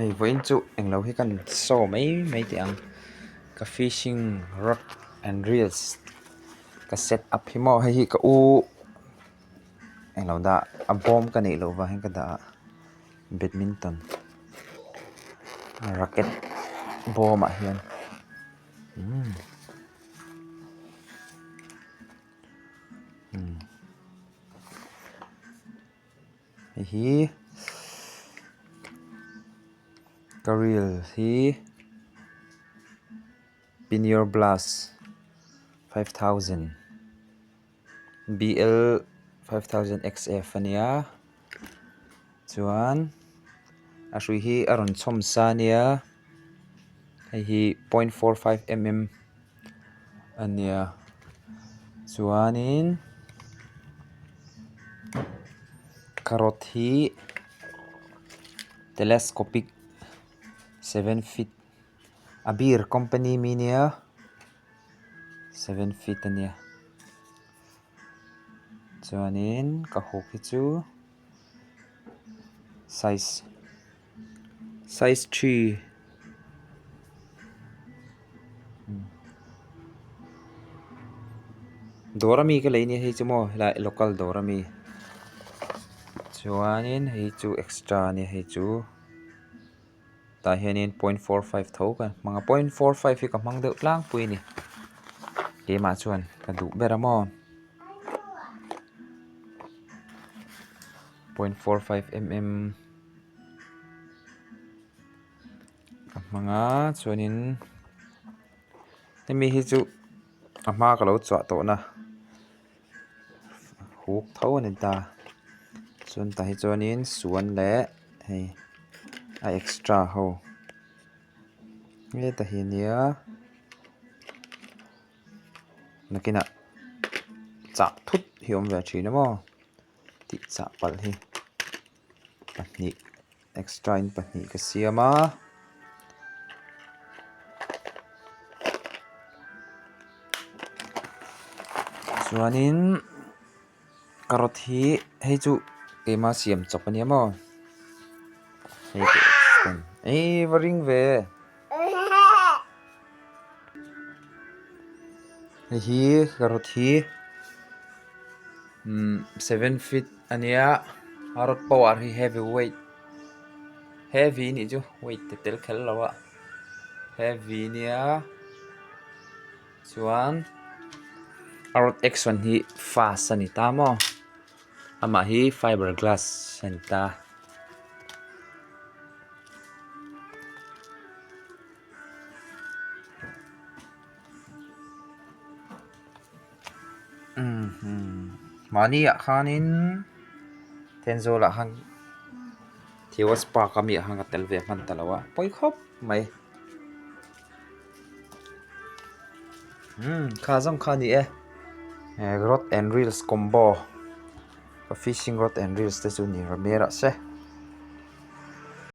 Hei vawiin chu englo hi kan show mai mai teh ang ka fishing rod and reels ka set up hi maw hei hi ka u englo dah a bawm ka neih loh vang hian ka dah a badminton racket bawmah hian umm. Hei hi ka reel hi pinior blast 5000 bl 5000 xf a nia chuan a hrui hi a rawn chhawm sa a nia hei hi point 45 mm a nia chuanin carrot hi telescopic 7 feet a beer company mi nia 7 feet a nia chuanin ka hook hi chu size size 3 Dawr ami ka lei nia hei chu maw helai local dawr ami chuanin hei chu extra ania hei chu tah hianin point 45 tho ka hmang a point 45 hi ka hmang deuh tlangpui a ni keimah chuan ka duh ber a maw point 45 mm Ka hmang a chuanin hemi hi chu a hma ka lo chhuah tawh na huk tho a ni ta chuan tah hi chuanin suan leh hei a extra ho heta hi nia nakinah chah thut hi a awm ve thin a maw tih chah palh hi pahnih. Extra in pahnih ka siam a chuanin carrot hi hei chu keima siam chawp ania maw hei chu eii va ring ve hei hi carrot hi umm 7 feet ania a rod power hi heavy weight heavy anih chu weight te tel kher lo a heavy ania chuan a rod action hi fast a ni ta maw amah hi fiber glass a ni ta. Mahni ah khanin Thenzawl ah khan Theos park ami ah khan ka tel ve hman ta lo a pawi khawp mai umm kha zawng kha a ni e rod and reels combo fishing rod and reels te chu ni rawh se.